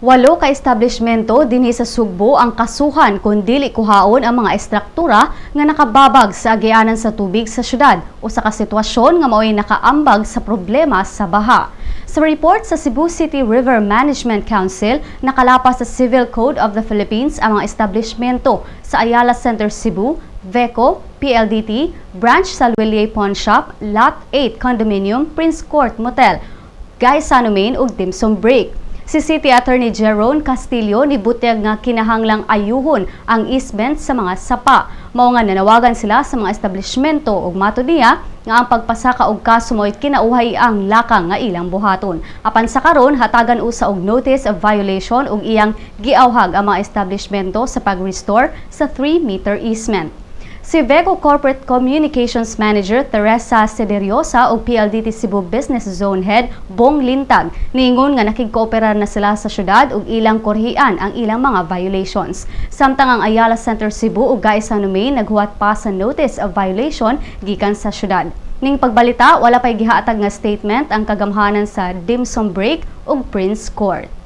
Walo ka establishmento dinhi sa Sugbo ang kasuhan kung dili kuhaon ang mga estruktura nga nakababag sa agianan sa tubig sa syudad, usa ka sitwasyon nga mao'y nakaambag sa problema sa baha. Sa report sa Cebu City River Management Council, nakalapas sa Civil Code of the Philippines ang mga establishmento sa Ayala Center Cebu, VECO, PLDT, Branch sa Lhuillier Pawnshop, Lot 8 Condominium, Prince Court Motel, Gaisano Main ug Dimsum Break. Si City Attorney Jeron Castillo nibutyag nga kinahanglang ayuhon ang easement sa mga sapa. Mao nga nanawagan sila sa mga establishmento ug matud niya nga ang pagpasaka og kaso mo'y kinauhay ang lakang nga ilang buhaton. Apan sa karon, hatagan usa og notice of violation ug iyang giawhag ang mga establishmento sa pag-restore sa 3-meter easement. Si VECO Corporate Communications Manager Teresa Sederiosa ug PLDT Cebu Business Zone Head Bong Lintag niingon nga nakigkooperar na sila sa syudad ug ilang korhian ang ilang mga violations. Samtang ang Ayala Center Cebu ug Gaisano Main naghuwat pa sa notice of violation gikan sa syudad. Ning pagbalita, wala pay gihatag nga statement ang kagamhanan sa Dimsum Break ug Prince Court.